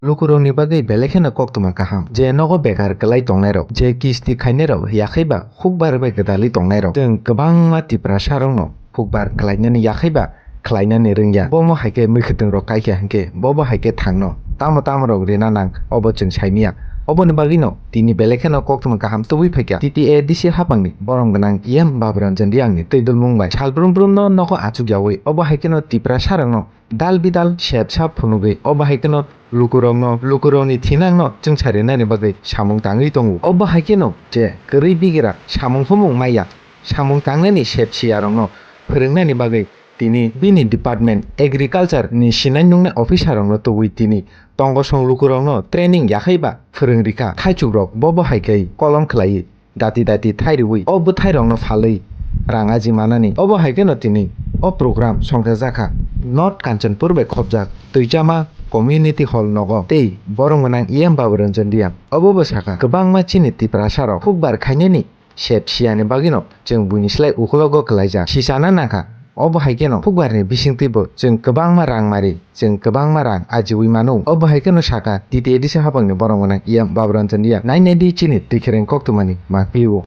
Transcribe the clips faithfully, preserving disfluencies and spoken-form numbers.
Lukurokni bagwi belai kheno koktwma kaham, je nogo bekar kwlai tongnairok, je kisti khainairok, yakhaiba hukbar bai gwdalwi tongnairok. Chwng kwbangma Tiprasarokno hukbar khlainani yakhaiba khlainani rwngya. Bomo hai khe mwkhwtwng rok kaikha hinkhe bobo hai khe thangno tamo tamo rok rina nang, obo chwng saimanya. Oboni bagwino tini belai kheno koktwma kaham tubui phaikha T T A D C haphangni borom gwnang E M Baburanjan Riyangni twi dulmung bai sal brum brumno nogo achukyawi obo hai kheno Tiprasarokno dal bidal sep sap phunugwi obo hai kheno lukurokno, lukurokni thinangno chwngsarinani bagwi samung tangwi tongo. Obo hai kheno je kwrwi bigira samung humung maya, samung tangnani sep siyarokno phwrwngnani bagwi tini bini department agriculture ni sinai nungnai officer rokno tubui tini tongosong lukurokno training yakhaiba phwrwng rikha. Thaichukrok bobo hai khe kolom khlaiwi dati dati thai rwui o bwthairokno phalwi rang aji manani. Obo hai kheno tini o program songchajakha North Kanchanpur bai khopjak Twichama Community Hall nogo tei borom gwnang E M Baburanjan Riyang. Obo bo sakha, kwbangma chini Tiprasarok hukbar khainani sep siyani bagwino chwng buini slai ukulogo kwlaijak. Sichana nangkha, obo hai kheno hukbarni bisingtwibo chwng kwbangma rang mari, chwng kwbangma rang ajiui mano. Obo hai kheno sakha, T T A D C haphangni borom gwnang E M Baburanjan Riyang. Nai nai di chini twikhireng koktwmani ma phio.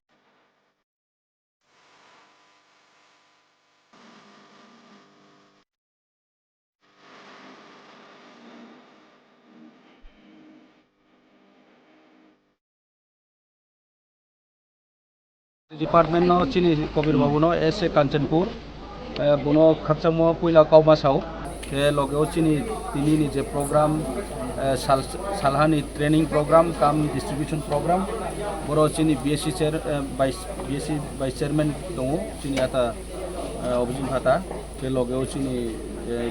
Department no chini Kabir Babu no S A Kanchanpur, eh, bono khakchangmo puila kauma sao, khe loge o chini tini ni je program, eh, sal-, salhani training program, kam distribution program, boro chini B S C chair, eh, vice, B S C vice chairman tongo, chini ata, eh, Obijit Phata, khe loge o chini, eh,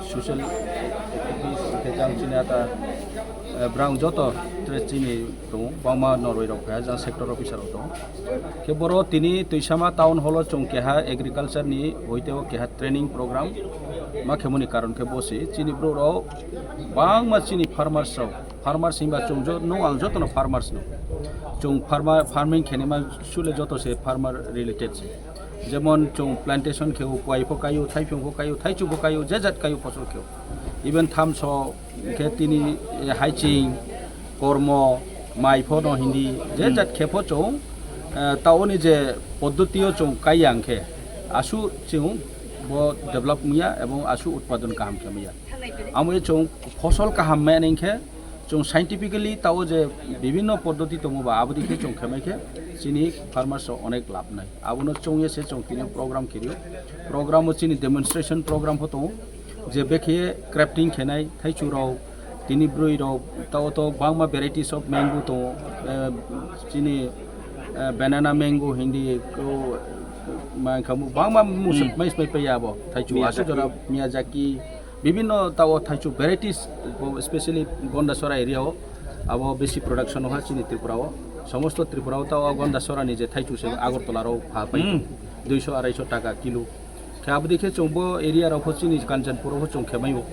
social activities, hwnkhe jang chini ata, eh, brang joto tre chini tongo, bangma noroi rok phai jang sector officer rok tongo. Khe boro tini Twisama town hall o chwng keha agriculture ni hoite o keha training program ma khemoni karon khe bo se chini bro rok bangma chini farmers rok, farmers hinba chwng jo, nwng ang jotono farmers no. Chwng farmer, farming khenima sule joto se farmer related se. Jemon chwng plantation kheo, kuai pho kaio, thaiphung pho kaio, thaichu pho kaio, je jat kaio phosol kheo. Even thamso khe tini, eh, haiching, kormo, mai pho no hindi, je jat khe pho chwng, eh, taoni je poddotio chwng kaiya hwnkhe, asu chwng bo develop wngya ebong asu utpadon kaham khe maya. Amo chwng phosol kaham maya hwnkhe, chwng scientifically tao je bibinno poddoti tongo ba, aboni khe chwng khe mai khe chini farmers rok onek lab nai. Abono chwngya se chwng tini program khirio. Program o chini demonstration program pho tongo. Je bekhe crafting khenai thaichu rok, tini brwi rok, tao to bangma varieties of mango tongo. Eh, chini, eh, banana mango hindi ko, ma khamu bangma musuk Hmm. mais mai paya abo. Thaichu asu Miyazaki. Jora Miyazaki, bibinno tao thaichu varieties, bo-, specially Gondasora area o, abo besi production o ha chini Tripura o. Somosto Tripura o tao Gondasora ni je thaichu se Agartala rok ha pai Hmm. duiso arai so taka kilo. Khe abodi khe chwng bo area rok pho chini Kanchanpur o pho chwng khe mai o.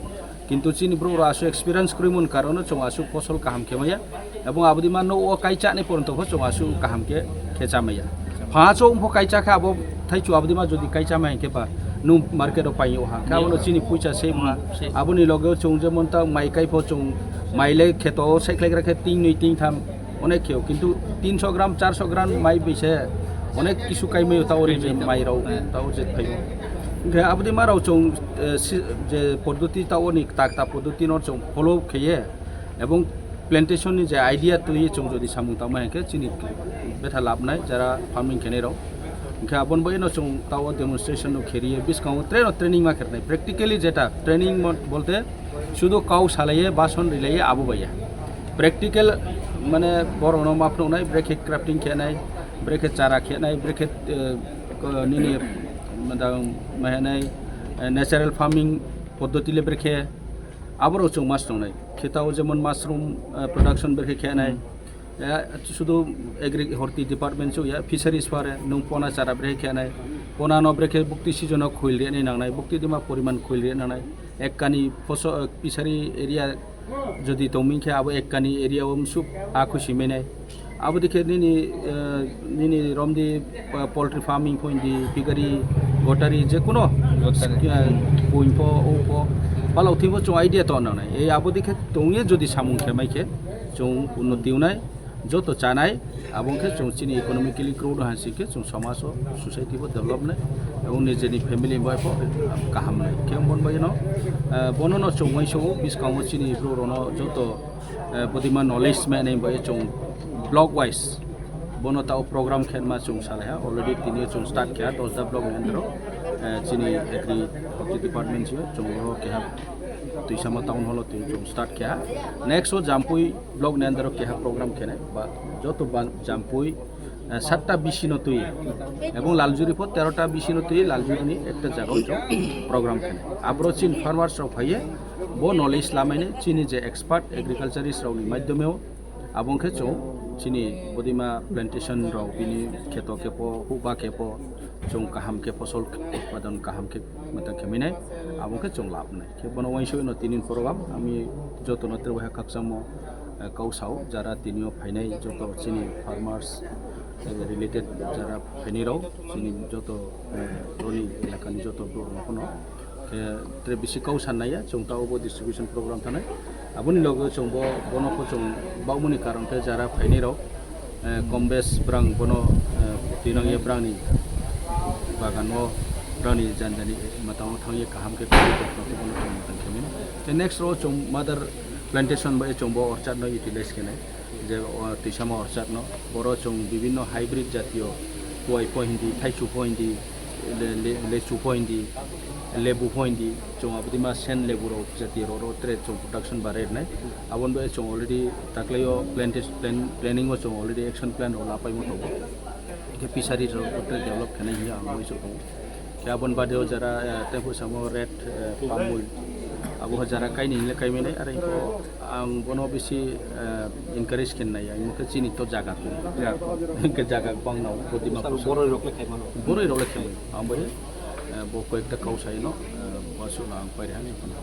Kintu chini bro rok aso experience kwrwi mon karon o chwng aso phosol kaham khe maya. Ebong abodi ma no o kaicha ni poronto pho chwng asu kaham khe, khe chamaya. Phaso ungpho kaicha khe abo thaichu abodi ma jodi kaicha mai khe ba nung market o pai o ha. Khe abono chini puisa save ha. Save. Aboni loge o chwng jemon ta mai kai pho chwng mai le kheto o sai khlai gra khe ting nwi ting tham onek kheo. Kintu tinso gram, charso gram mai bise onek kisu kai mai o ta ori je mai rok ta o je phai o. Khe abodi ma rok chwng, eh, si-, je poddoti ta oni tak ta poddoti no chwng follow kheye. Ebong plantation ni je idea twi chwng jodi samung tangma hwnkhe chini betha labnai jara farming khenai rok. Hwnkhe aboni bagwi no chwng tao demonstration no kheriye bwskango train o training ma khernai practically jeta training mo-, bolte sudu kau salaiye bason rilaiye abo baiya. Practical mane borok no ma phunuknai brekhe crafting khenai brekhe chara khenai brekhe, eh, ko-, nini madang mahenai, eh, natural farming poddoti le brekhe aborok chwng mas tongnai. Khe tao jemon mushroom, eh, production brekhe khenai. Hmm. Eh, sudu agri horti department chuk ya, fisheries pare, nung pona chara brekhe khenai. Pona no brekhe bukti season o khuil reni nangnai, bukti dima poriman khuil reni nangnai. Ek kani phoso-, eh, fishery area jodi tongming khe abo ek kani area o msuk a khusi menai. Abo dikhe nini, eh, nini romdi, eh, poultry farming pho hindi, piggery, gottery, je kuno, eh, buin pho, o pho, Palok thwibo chwng idea tong nangnai. Ei abo dikhe tongye jodi samung khe mai khe chwng unnoti wngnai, joto chanai, abo wngkhe chwng chini economically grow no hai se khe chwng somajo, society bo develop nai, ebong nijeni family bai bo kaham nai. Khe bon bai no, eh, bono no chwng uaisa o bwskango chini bwrwi rok no joto, eh, bodima knowledge manai bai chwng block wise bono tao program khe ma chwng salaiha, already tini chwng start khe ha, Dosda block ni under o, eh, chini agri department se chwng oro keha Tuisama town hall o twi chwng start khe ha. Next o Jampui block ni under o keha program khe nai, ba joto ba Jampui, eh, satta bisi no twi ebong Laljuri pho terota bisi no twi Laljuri ni ekta jaga o chwng program khe nai. Abro chin farmers rok phaiye bo knowledge lamai nai, chini je expert agriculturist rok ni madhyome o abo wngkhe chwng chini bodima plantation rok bini kheto khe pho, huba khe pho chwng kaham khe phosol utpadon kaham khe mata khe minai, abo wngkhe chwng lab nai. Khe bono uaisa no tini program ami joto no tere wahya khakchangmo, eh, kau sao jara tini o phainai joto chini farmers, eh, related jara phainai rok chini joto, eh, roni elaka ni joto borok no phano khe tere bisi kau san naiya, chwng ta obo distribution program thanai. Aboni loge chwng bo, bono pho chwng baumani karon khe jara phainai rok, eh, kom bes brang bono, eh, twinang ye brang ni bagan o, brang ni jani jani matang o thang ye kaham khe kari kok khe bono chwng matang khe mino. Khe next ro chwng mother plantation bai chwng bo orchard no utilize khe nai. Je, o, Tuisama orchard no, boro chwng bibinno hybrid jatiyo kuai pho hindi, thaichu pho hindi, le-, le-, lechu pho hindi, lebu pho hindi, chwng abodima sen lebu rok jatiyo rok, rok tere chwng production ba rwnai. Aboni bagwi chwng already taklaio plantation, plan, planning o chwng already action plan rok lapaimo tongo. Khe fishery rok tere develop khenai hiya ang uaisa tongo. Khe aboni bade o jara, eh, tei phuisamo red, eh, palm oil. Abo jara kaini hinle kaimanai, are ang bono bisi, eh, encourage khe nai, ang khe chini to jaga tong. Ya. Hwnkhe jaga bang nao, bodima Sir, kusa. Boroi rok le khaimano. Boroi rok le khaimano. Ang bai, eh, bo koi ekta kau sai no, eh, bo suno ang pai rehani kono.